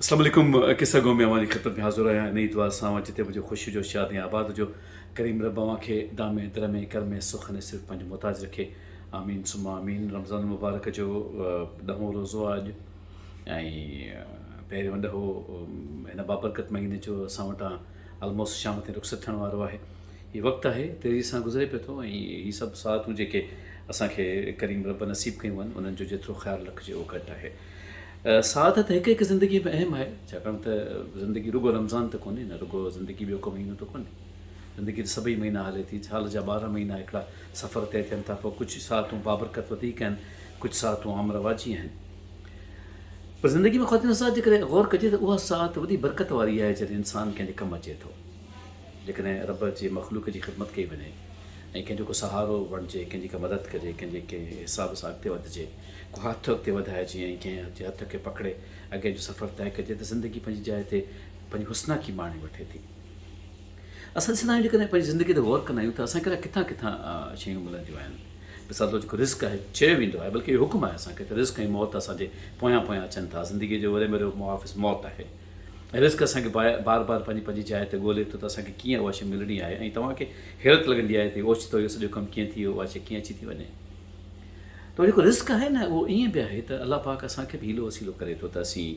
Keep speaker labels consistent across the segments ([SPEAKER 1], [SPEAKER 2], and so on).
[SPEAKER 1] اسلام عليڪم قصه گو ۾ اوهان جي خدمت ۾ حاضر آهيان انهي دعا سان اوهان جتي به هجو خوش هجو شاد ۽ آباد هجو ڪريم رب اوهان کي دامي درمي ڪرمي سخن ۽ صرف پنهنجو محتاج رکي آمين ثم آمين رمضان المبارڪ جو ڏهون روزو آهي اڄ ۽ پهريون ڏهو هن بابرڪت مهيني جو اسان وٽان آلموسٽ شام تائين رخصت ٿيڻ وارو آهي هي وقت آهي تيزي سان گذري پيو ٿو ۽ هي سڀ ساعتون جيڪي اسان کي ڪريم رب نصيب ڪيون آهن انهن جو جيترو خيال رکجي اهو گهٽ آهي ساعت ته هڪ هڪ زندگيء ۾ اهم آهي، ڇاڪاڻ ته زندگي رڳو رمضان ته ڪونهي نه رڳو زندگي ٻيو ڪو مهينو ته ڪونهي. زندگي ته سڀئي مهينا هلي ٿي. سال جا 12 مهينا هڪڙا سفر طئي ٿين ٿا، پوء ڪجهه ساعتون بابرڪت وڌيڪ آهن، ڪجهه ساعتون عام رواجي آهن. پر زندگي ۾ خواتين حضرات جيڪڏهن غور ڪجي ته اها ساعت وڏي برڪت واري آهي جڏهن انسان ڪنهن جي ڪم اچي ٿو. جيڪڏهن رب جي مخلوق جي خدمت ڪئي وڃي ۽ ڪنهن جو ڪو سهارو بڻجي، ڪنهن جي ڪا مدد ڪجي، ڪنهن جي ڪنهن حساب سان اڳتي وڌجي، ڪو هٿ اڳتي وڌائجي ۽ ڪنهن جي هٿ کي پڪڙي اڳئين جو سفر طئي ڪجي ته زندگي پنهنجي جاء تي پنهنجي حسناڪي ماڻي وٺي ٿي. اسان ڏسندا آهيون جيڪڏهن پنهنجي زندگي تي غور ڪندا آهيون ته اسان کي الائي ڪٿان ڪٿان شيون ملنديون آهن. مثال طور جيڪو رزق آهي چيو ويندو آهي بلڪه اهو حڪم آهي اسان کي ته رزق ۽ موت اسان جي پويان پويان اچن ٿا. زندگي جو وري مريو محافظ موت آهي ۽ رزق اسان کي بار بار پنهنجي پنهنجي جاء تي ڳولي ٿو ته اسان کي ڪيئن اها شيء ملڻي آهي ۽ توهان کي حيرت لڳندي آهي ته اوچتو اهو سڄو ڪم ڪيئن ٿي ويو اها شيء ڪيئن اچي ٿي وڃي. ته جيڪو رزق آهي نه اهو ائين به آهي ته الله پاڪ اسان کي به حيلو وسيلو ڪري ٿو ته اسين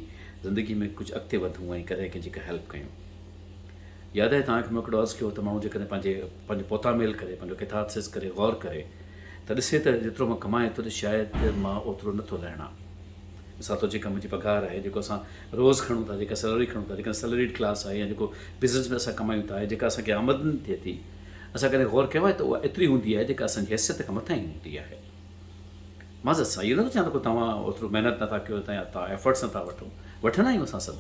[SPEAKER 1] زندگي ۾ ڪجهه اڳتي وڌون ۽ ڪڏهن ڪنهن جي ڪا هيلپ ڪيون. ياد آهي توهان کي مون هڪڙو عرض ڪيو هو ته ماڻهو جيڪڏهن پنهنجي پنهنجو پوتاميل ڪري پنهنجو ڪٿارسس ڪري غور ڪري ته ڏسي ته جيترو مان ڪمايان ٿو ته شايد مان اوترو نه ٿو لهڻان. مثال طور جيڪا منهنجي پگهار آهي جيڪو اسان روز کڻون ٿا جيڪا سيلري کڻون ٿا جيڪا سيلريڊ ڪلاس آهي يا جيڪو بزنس ۾ اسان ڪمايون ٿا يا جيڪا اسان کي آمدني ٿئي ٿي اسان ڪڏهن غور ڪيو آهي ته اها ايتري هوندي آهي جيڪا اسان جي حيثيت کان مٿانهين هوندي آهي. معذرت سان اهو نٿو چوان ته ڪو توهان اوترو محنت نٿا ڪيو يا توهان ايفرٽس نٿا وٺو، وٺندا آهيون اسان سڀ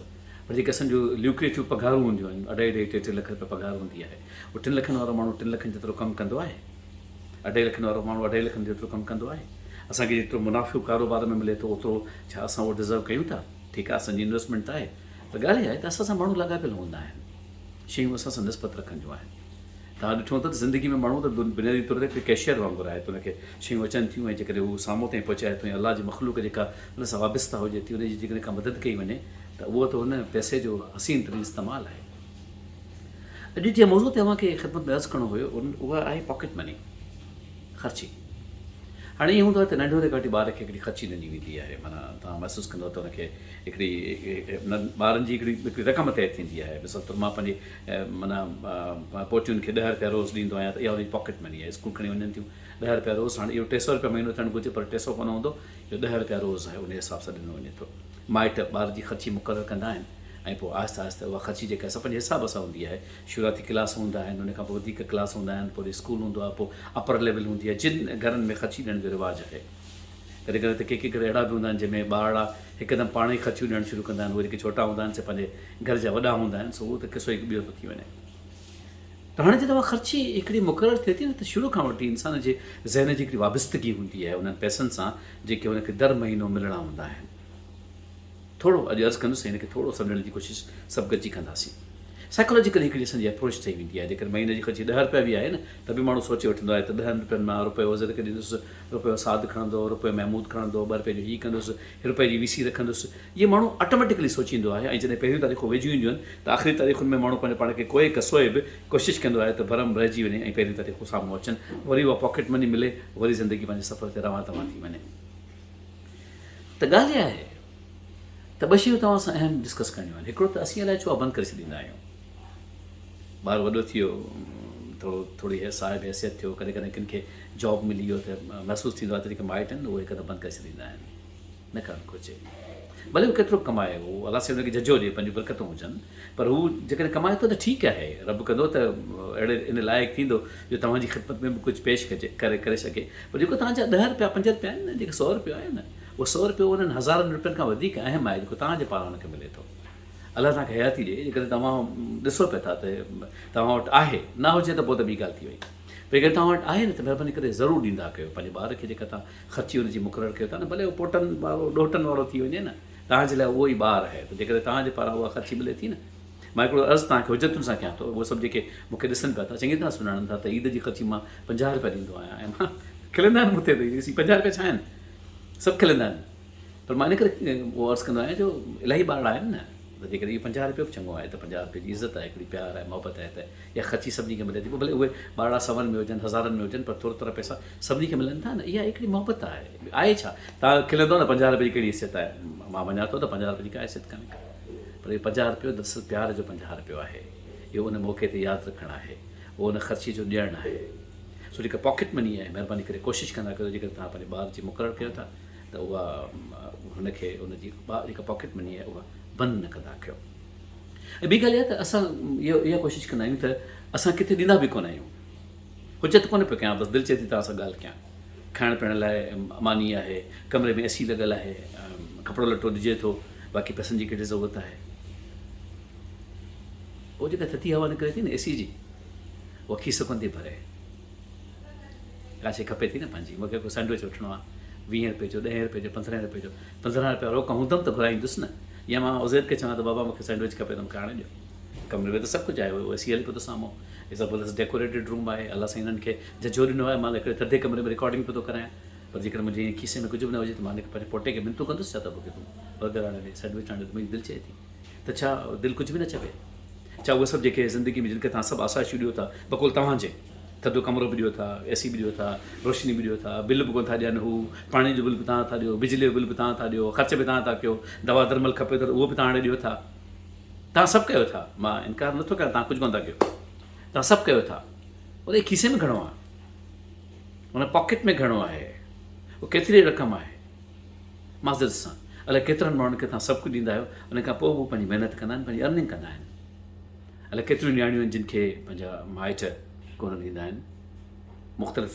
[SPEAKER 1] پر جيڪي اسان جون ليوڪريٽو پگهارون هونديون آهن اڍائي اڍائي ٽي ٽي لک رپيا پگهار هوندي آهي اهو ٽن لکن وارو ماڻهو ٽن لکن جيترو ڪم ڪندو آهي؟ اڍائي لکن وارو ماڻهو اڍائي لکن جيترو ڪم ڪندو آهي؟ اسان کي جيترو منافعو ڪاروبار ۾ ملي ٿو اوترو ڇا اسان اهو ڊزرو ڪيون ٿا؟ ٺيڪ آهي اسان جي انويسٽمينٽ ته آهي پر ڳالهه اها آهي ته اسان سان ماڻهو لاڳاپيل هوندا آهن شيون اسان سان نسبت رکنديون آهن. توهان ڏٺو هوندو ته زندگي ۾ ماڻهو ته بنيادي طور تي هڪڙي ڪيشيئر وانگر آهي ته ان کي شيون اچن ٿيون ۽ جيڪڏهن هو سامهون تائين پهچائي ٿو ۽ الله جي مخلوق جيڪا ان سان وابسته هجي ٿي ان جي جيڪڏهن ڪا مدد ڪئي وڃي ته اهو ته ان پئسي جو حسين ترين استعمال آهي. اڄ جنهن موضوع تي اوهان کي خدمت ۾ عرض ڪرڻو هيو اها آهي پاڪيٽ مني، خرچي. هاڻي ائين هوندو آهي ته ننڍي هوندي کان وٺي ٻار کي هڪڙي خرچي ڏني ويندي آهي معنيٰ توهان محسوس ڪندؤ ته ان کي هڪڙي ٻارن جي هڪڙي هڪڙي رقم طئي ٿيندي آهي مثال طور مان پنهنجي معنيٰ پوٽين کي 10 رپيا روز ڏيندو آهيان ته اها ان جي پاڪيٽ مني آهي اسڪول کڻي وڃن ٿيون 10 رپيا روز هاڻي اهو 300 رپيا مهينو ٿيڻ گهرجي پر 300 ڪونه هوندو اهو 10 رپيا روز آهي ان حساب سان ڏنو وڃي ٿو مائٽ ٻار جي خرچي مقرر ڪندا آهن ۽ پوء آهستي آهستي اها خرچي جيڪا سا پنهنجي حساب سان هوندي آهي. شروعاتي ڪلاس هوندا آهن، ان کان پوء وڌيڪ ڪلاس هوندا آهن، پوء وري اسڪول هوندو آهي، پوء اپر ليول هوندي آهي، جن گهرن ۾ خرچي ڏيڻ جو رواج آهي. ڪڏهن ڪڏهن ته ڪي ڪي گهر اهڙا به هوندا آهن جنهن ۾ ٻارڙا هڪدم پاڻ ئي خرچيون ڏيڻ شروع ڪندا آهن، اهي جيڪي ڇوٽا هوندا آهن سي پنهنجي گهر جا وڏا هوندا آهن، سو اهو ته قصو هڪ ٻيو ٿو ٿي وڃي. ته هاڻي جڏهن اها خرچي هڪڙي مقرر ٿئي ٿي نه ته شروع کان وٺي انسان جي ذهن جي هڪڙي وابستگي هوندي آهي انهن پئسن سان جيڪي هن کي در مهينو ملڻا هوندا آهن. ٿورو اڄ عرض ڪندس ۽ هن کي ٿورو سمجهڻ جي ڪوشش سڀ گڏجي ڪنداسين. سائيڪالاجيڪلي هڪڙي اسان جي اپروچ ٺهي ويندي آهي. جيڪڏهن مهيني جي خرچي 10 رپيا به آهي نه ته به ماڻهو سوچي وٺندو آهي ته ڏهن رپين مان رپيو وزير کي ڏيندس، رپيو سعد کڻندو، رپيو محمود کڻندو، ٻه رپئي جو هي ڪندس، رپئي جي وي سي رکندس. اهي ماڻهو آٽوميٽيڪلي سوچيندو آهي ۽ جڏهن پهريون تاريخون ويجهيون اينديون آهن ته آخري تاريخن ۾ ماڻهو پنهنجو پاڻ کي ڪوئي ڪسوئي به ڪوشش ڪندو آهي ته ڀرم رهجي وڃي ۽ پهريون تاريخون سامهون اچن وري اها پاڪيٽ مني ملي وري زندگي پنهنجي سفر تي روان دوان ٿي وڃي. ته ڳالهه اها آهي ته ٻه شيون توهان سان اهم ڊسڪس ڪرڻيون آهن. هڪڙو ته اسين الائي ڇو اها بند ڪري ڇڏيندا آهيون. ٻار وڏو ٿي ويو، ٿورو ٿوري صاحب حيثيت ٿيو، ڪڏهن ڪڏهن ڪن کي جاب ملي ويو ته محسوس ٿيندو آهي ته جيڪي مائٽ آهن اهي هڪدم بند ڪري ڇڏيندا آهن. نه ڪرڻ گهرجي. ڀلي هو ڪيترو به ڪمائي، هو الله سائين هن کي جهجهو ڏي، پنهنجون برڪتون هجن، پر هو جيڪڏهن ڪمائي ٿو ته ٺيڪ آهي، رب ڪندو ته اهڙي ان لائق ٿيندو جو توهان جي خدمت ۾ به ڪجهه پيش ڪجي ڪري ڪري سگهي. پر جيڪو توهان جا 10 رپيا 5 رپيا آهن نه، جيڪي سئو رپيو آهي نه، اهو سئو رپيو انهن هزارن رپين کان وڌيڪ اهم آهي جيڪو توهان جي پاران هن کي ملي ٿو. الله توهان کي حياتي ڏئي، جيڪڏهن توهان ڏسو پيا ٿا ته توهان وٽ آهي، نه هجي ته پوء ته ٻي ڳالهه ٿي وئي. پر جيڪڏهن توهان وٽ آهي نه ته مهرباني ڪري ضرور ڏيندا ڪيو. پنهنجي ٻار کي جيڪا توهان خرچي ان جي مقرر ڪيو ٿا نه، ڀلي اهو پوٽن وارو ڏوهٽن وارو ٿي وڃي نه، توهان جي لاء اهو ئي ٻار آهي ته جيڪڏهن توهان جي پاران اها خرچي ملي ٿي نه. مان هڪڙو عرض توهان کي حجتن سان ڪيان ٿو، اهي سڀ جيڪي مون کي ڏسن پيا ٿا چڱي طرح سڃاڻن ٿا ته عيد جي خرچي مان 50 رپيا ڏيندو آهيان ۽ مان کلندا آهن مون تي ته هي 50 رپيا ڇا آهن؟ سڀ کلندا آهن پر مان ان ڪري اهو عرض ڪندو آهيان جو الاهي ٻارڙا آهن نه. ته جيڪڏهن اهو 50 رپيو به چڱو آهي ته 50 رپئي جي عزت آهي، هڪڙي پيار آهي، محبت آهي ته اها خرچي سڀني کي ملي ٿي. پوء ڀلي اهي ٻارڙا سون ۾ هجن، هزارن ۾ هجن پر ٿورا ٿورا پئسا سڀني کي ملن ٿا نه. اها هڪڙي محبت آهي. آهي ڇا؟ توهان کلندؤ نه 50 رپئي جي ڪهڙي حيثيت آهي؟ مان مڃان ٿو ته 50 رپئي جي ڪا حيثيت ڪانهي ڪا. پر اهو 50 رپيو دراصل پيار جو 50 رپيو آهي. اهو ان موقعي تي ياد رکڻ آهي. اهو ان خرچي جو ڏيڻ آهي. سو جيڪا پاڪيٽ مني آهي مهرباني ڪري ڪوشش ڪندا ڪريو جيڪڏهن توهان پنهنجي ٻار جي مقرر ڪيو ٿا ته اها هن کي ان جي جيڪا پاڪيٽ مني آهي اها بند نه ڪندا ڪيو. ۽ ٻي ڳالهه اها ته اسان اها ڪوشش ڪندا آهيون ته اسان ڪٿي ڏيندا به ڪونه آهيون. حجت ڪونه پيو ڪيان بس دل چئي ٿي توهان سان ڳالهه ڪيان. کائڻ پيئڻ لاء ماني آهي، ڪمري ۾ اي سي لڳل آهي، ڪپڙو لٽو ڏجي ٿو، باقي پئسن جي ڪهڙي ضرورت آهي. پوء جيڪا ٿڌي هوا نڪري ٿي نه اي سي جي اها کيسو ڪونه ٿي ڀري. ڪا شيء کپي ٿي نه پنهنجي. مون کي ڪو سينڊوچ وٺڻو آهي ويهين رپئي جو، ڏهين رپئي جو، پندرهين رپئي جو. 15 رپيا روڪ هوندم ته گهرائيندس نه. يا مان عزير کي چوان ته بابا مون کي سينڊوچ کپي ته مون کي آڻي ڏيو. ڪمري ۾ ته سڀ ڪجهه آهي. اهو اي سي هلي پيو ٿو سامهون. هي زبردست ڊيڪوريٽيڊ روم آهي. الله سائين هنن کي جهجهو ڏنو آهي. مان هڪڙي ٿڌي ڪمري ۾ رڪارڊنگ پيو ٿو ڪرايان. پر جيڪڏهن منهنجي ائين کيسي ۾ ڪجهه به نه هجي ته مان هن کي پنهنجي پوٽي کي منتون ڪندس ڇا ته مون کي تون برگر آڻي ڏي، سينڊوچ آڻي ڏي ته منهنجي دل چئي ٿي. ته ڇا دل ڪجهه به نه چوي؟ ڇا اهي سڀ جيڪي زندگي ۾ جن کي توهان سڀ آسائشون ڏيو ٿا، بقول توهان جي، ٿڌو ڪمرو به ڏيو ٿا، اي سي به ڏيو ٿا، روشني به ڏيو ٿا، بل به ڪونه ٿا ڏين هو، پاڻي جو بل به توهان ٿا ڏيو، بجلي جو بل به توهان ٿا ڏيو، خرچ به توهان ٿا ڪيو، دوا درمل کپي ٿو ته اهو به توهان آڻي ڏيو ٿا. توهان سڀ ڪيو ٿا، مان انڪار نه ٿو ڪيان توهان ڪجهه ڪونه ٿا ڪيو، توهان سڀ ڪيو ٿا، پر اهي کيسي ۾ گهڻو آهي، ان پاڪيٽ ۾ گهڻو آهي، اهو ڪيتري رقم آهي؟ معذرت سان الائي ڪيترن ماڻهن کي توهان سڀ ڪجهه ڏيندا آهيو ان کان پوء به هو پنهنجي محنت ڪندا آهن پنهنجي ارننگ ڪندا آهن الائي ڪيتريون نياڻيون آهن جن کي پنهنجا مائٽ ڪونه ڏيندا آهن مختلف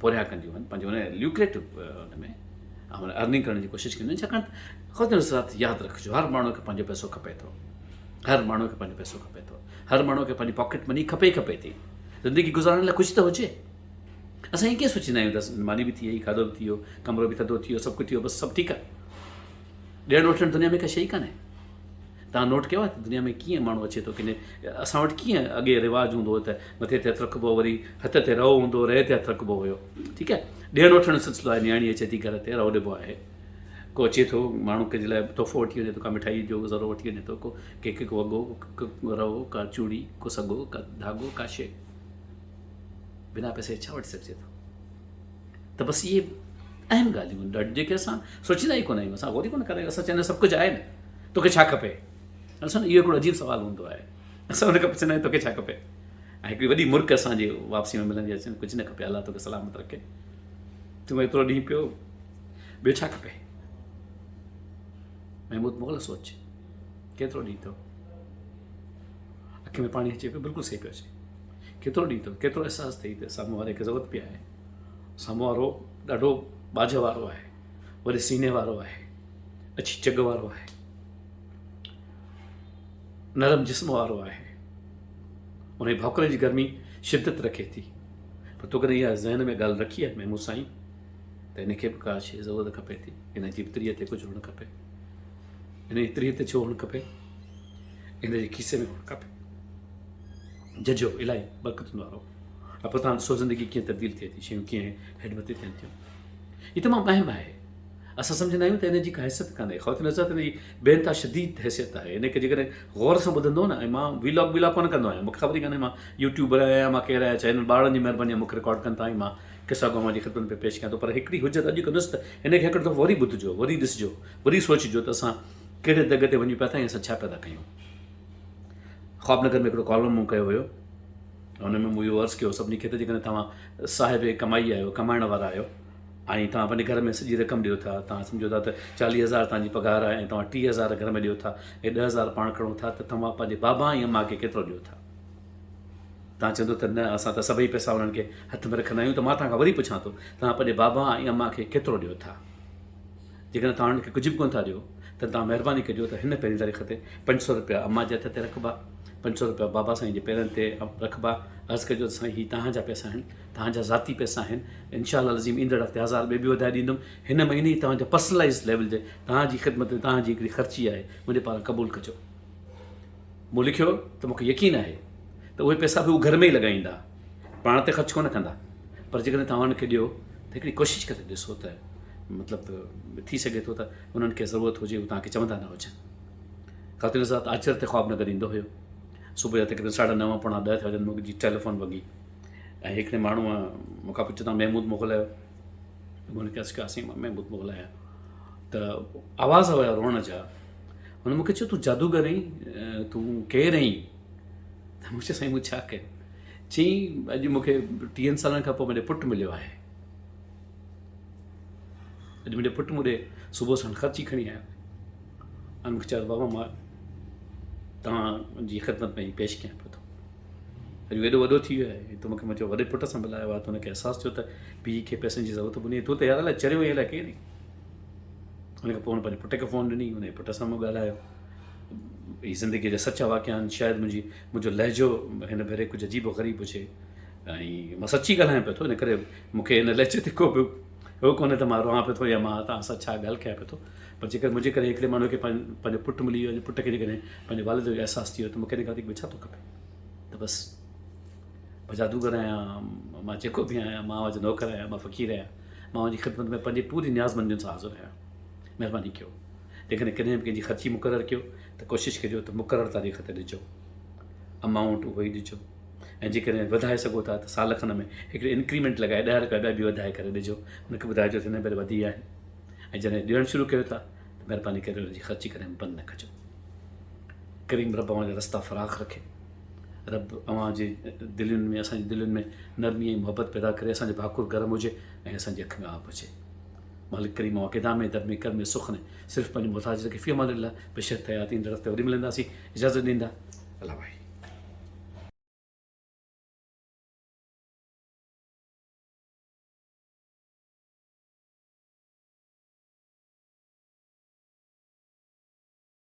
[SPEAKER 1] پورهيا ڪنديون آهن پنهنجي ان ليوڪريٽو ان ۾ ارننگ ڪرڻ جي ڪوشش ڪنديون آهن ڇاڪاڻ خود حضرات ياد رکجو هر ماڻهو کي پنهنجو پئسو کپي ٿو هر ماڻهو کي پنهنجو پئسو کپي ٿو هر ماڻهو کي پنهنجي پاڪيٽ مني کپي ئي کپي ٿي زندگي گذارڻ لاء ڪجهه ته هجي اسان ائين ڪيئن سوچيندا آهيون ته ماني به ٿي وئي، کاڌو به ٿي ويو، ڪمرو به ٿڌو ٿي ويو، سڀ ڪجهه ٿي ويو، بس سڀ ٺيڪ آهي. ڏيڻ وٺڻ دنيا ۾ ڪا شيء ئي ڪانهي. توهان نوٽ ڪيو آهي ته دنيا ۾ ڪيئن ماڻهو اچي ٿو ڪنهن اسان وٽ ڪيئن اڳي رواج هوندو هو ته مٿي تي هٿ رکبو هو وري هٿ تي رئو هوندو هو رئي تي هٿ رکبو هيو ٺيڪ آهي ڏيڻ وٺڻ جو سلسلو آهي نياڻي اچي ٿي گهر تي رئو ڏبو آهي ڪو اچي ٿو ماڻهو ڪنهن جي لاء تحفو وٺي وڃي ٿو ڪا مٺائي جو ذرو وٺي وڃي ٿو ڪو ڪنهن کي ڪو وڳو ڪو رئو ڪا چوڙي ڪو سڳو ڪا ڌاڳو ڪا شيء بنا پئسي ڇا وٺي سگهجي ٿو ته بس اهي اهم ڳالهيون آهن ڏاڍيون جيڪي اسان سوچيندا ئي ڪونه آهيون اسان غور ئي ڪونه ڪندا آهيون اسان چوندا آهيون سڀ ڪجهه آهي نه توکي ڇا کپي اسان اهو هڪڙو عجيب سوال هوندو آهي اسان ان کان پڇندا آهيون توکي ڇا کپي ۽ هڪڙي وڏي مرڪ اسانجي واپسي ۾ ملندي آهي ڪجهه نه کپي الله توکي سلامت رکي تون ايترو ڏينهن پيو ٻيو ڇا کپي محمود مغل سوچ ڪيترو ڏينهن ٿو اکين ۾ پاڻي اچي پيو بلڪل صحيح پيو اچي ڪيترو ڏينهن ٿو ڪيترو احساس ٿئي ته سامهون واري کي ضرورت پئي آهي سامهون وارو ڏاڍو ٻاجهه وارو آهي وڏي سيني وارو آهي اڇي چڳ وارو آهي نرم جسم وارو آهي ان جي ڀوڪري جي گرمي شدت رکي ٿي پر تو ڪڏهن اها ذهن ۾ ڳالهه رکي آهي محمود سائين ته هن کي به ڪا شيء ضرورت کپي ٿي هن جي به تريء تي ڪجهه هئڻ کپي هن جي تريء تي ڇو هئڻ کپي هن جي کيسي ۾ هئڻ کپي ججهو الاهي برڪتن وارو ۽ پوء توهان ڏسو زندگي ڪيئن تبديل ٿئي ٿي شيون ڪيئن هيٺ مٿي ٿين ٿيون هي تمام اهم آهي اسان سمجهندا آهيون ته ان جي ڪا حيثيت ڪانهي خواتين حضرات ان جي بي انتها شديد حيثيت آهي ان کي جيڪڏهن غور سان ٻڌندو نه ۽ مان وي لاگ وي لاگ ڪونه ڪندو آهيان مونکي خبر ئي ڪانهي مان يوٽيوبر آهيان مان ڪير آهيان ڇا هنن ٻارڙن جي مهرباني مونکي رڪارڊ ڪن ٿا ۽ مان قصا گو جي خدمت ۾ پيش ڪيان ٿو پر هڪڙي حجت اڄ ڪندس ته هن کي هڪڙو دفعو وري ٻڌجو وري ڏسجو وري سوچجو ته اسان ڪهڙي دڳ تي وڃون پيا ٿا ۽ اسان ڇا پيا ٿا ڪيون. خواب نگر ۾ هڪڙو ڪالم مون ڪيو هيو ان ۾ مون اهو عرض ڪيو سڀني کي ته جيڪڏهن توهان صاحب ڪمائي آهيو ڪمائڻ وارا آهيو ۽ توهان پنهنجي گهر ۾ سڄي رقم ڏيو ٿا توهان سمجهو ٿا ته 40 هزار توهان جي پگهار آهي ۽ توهان 30 هزار گهر ۾ ڏيو ٿا ۽ 10 هزار پاڻ کڻو ٿا ته توهان پنهنجي بابا ۽ اما کي ڪيترو ڏيو ٿا توهان چوندو ته نه اسان ته سڀئي پئسا انهن کي هٿ ۾ رکندا آهيون ته مان توهان کان وري پڇان ٿو توهان پنهنجي بابا ۽ اما کي ڪيترو ڏيو ٿا جيڪڏهن توهان انهن کي ڪجهه به ڪونه ٿا ڏيو ته توهان مهرباني ڪجو ته هن پهرين تاريخ تي 500 رپيا امان جي هٿ تي رکبا، 500 رپيا بابا سائين جي پيرن تي رکبا، عرض ڪجو ته سائين هي توهان جا پئسا آهن، توهان جا ذاتي پئسا آهن، انشاء الله العظيم ايندڙ هفتي هزار ٻئي به وڌائي ڏيندم، هن مهيني هي توهان جا پرسنلائيز ليول تي توهان جي خدمت ۾ توهان جي هڪڙي خرچي آهي، منهنجي پاران قبول ڪجو. مون لکيو ته مون کي يقين آهي ته اهي پئسا به هو گهر ۾ ئي لڳائيندا، پاڻ تي خرچ ڪونه ڪندا، پر جيڪڏهن توهان انهن کي ڏيو ته هڪڙي ڪوشش ڪري ڏسو ته مطلب ٿي سگهي ٿو ته انهن کي ضرورت هجي هو توهان کي چوندا نه هجن. خواتين حضرات آچر تي خواب نظر ايندو هيو. صبح جا تقريبن ساڍا نو پوڻا ڏهه ٿيا هجن مون جي ٽيليفون وڳي ۽ هڪڙي ماڻهوء مون کان پڇيو توهان محمود مغل آهيو؟ مون هن کي عرض ڪيو سائين مان محمود مغل آهيان ته آواز هيا روئڻ جا هن مون کي چيو تون جادوگر آهين تون ڪير آهين؟ ته مون چيو سائين مون ڇا ڪيو؟ چيائين اڄ مون کي ٽيهن سالن کان پوء منهنجو پٽ مليو آهي. اڄ منهنجو پٽ مون ڏي صبح ساڻ خرچي کڻي آيو ۽ مون کي چيو بابا مان توهان جي خدمت ۾ پيش ڪيان پيو ٿو اڄ ايڏو وڏو ٿي ويو آهي تو مونکي منهنجو وڏي پٽ سان ملايو آهي ته هن کي احساس ٿيو ته پيء کي پئسن جي ضرورت ڪونهي تون ته يار الائي چريو آهين الائي ڪير آهين ان کان پوء هن پنهنجي پٽ کي فون ڏني ان جي پٽ سان مون ڳالهايو هي زندگيء جا سچا واقعا آهن شايد منهنجي منهنجو لهجو هن ڀيري ڪجهه عجيب و غريب هجي ۽ مان سچي ڳالهايان پيو ٿو ان ڪري مون کي ان لهجي تي ڪو به هو ڪونهي ته مان روئان پيو ٿو يا مان توهان سان ڇا ڳالهه ڪيان پيو ٿو پر جيڪر منهنجي ڪري هڪڙي ماڻهو کي پنهنجو پٽ ملي ويو پٽ کي جيڪڏهن پنهنجي والد جو احساس ٿي ويو ته مون کي ان کان وڌيڪ ٻيو ڇا ٿو کپي ته بس مان جادوگر آهيان مان جيڪو به آهيان مان اوهان جو نوڪر آهيان مان فقير آهيان مان اوهان جي خدمت ۾ پنهنجي پوري نيازمندين سان حاضر آهيان مهرباني ڪيو جيڪڏهن ڪڏهن به ڪنهن جي خرچي مقرر ڪيو ته ڪوشش ڪجو ته مقرر تاريخ تي ڏجو امائونٽ اهو ئي ڏجو ۽ جيڪڏهن وڌائي سگهو ٿا ته سال کن ۾ هڪڙي انڪريمينٽ لڳائي ڏهه رپيا ٻيا به وڌائي ڪري ڏجو ان کي ٻڌائجو ته هن ڀيري وڌي ويا آهن ۽ جڏهن ڏيڻ شروع ڪيو ٿا ته مهرباني ڪري ان جي خرچي ڪڏهن بند نه ڪجو ڪريم رب اوهان جا رستا فراخ رکي رب اوهان جي دلين ۾ اسان جي دلين ۾ نرمي ۽ محبت پيدا ڪري اسان جو ڀاڪر گرم هجي ۽ اسان جي اک ۾ آب هجي مالڪ ڪريم اوهان کي دامي درمي ڪرمي سخن صرف پنهنجي محتاج رکي في امان الله بشرط حيات ايندڙ هفتي وري ملنداسين اجازت ڏيندا الله ڀائي.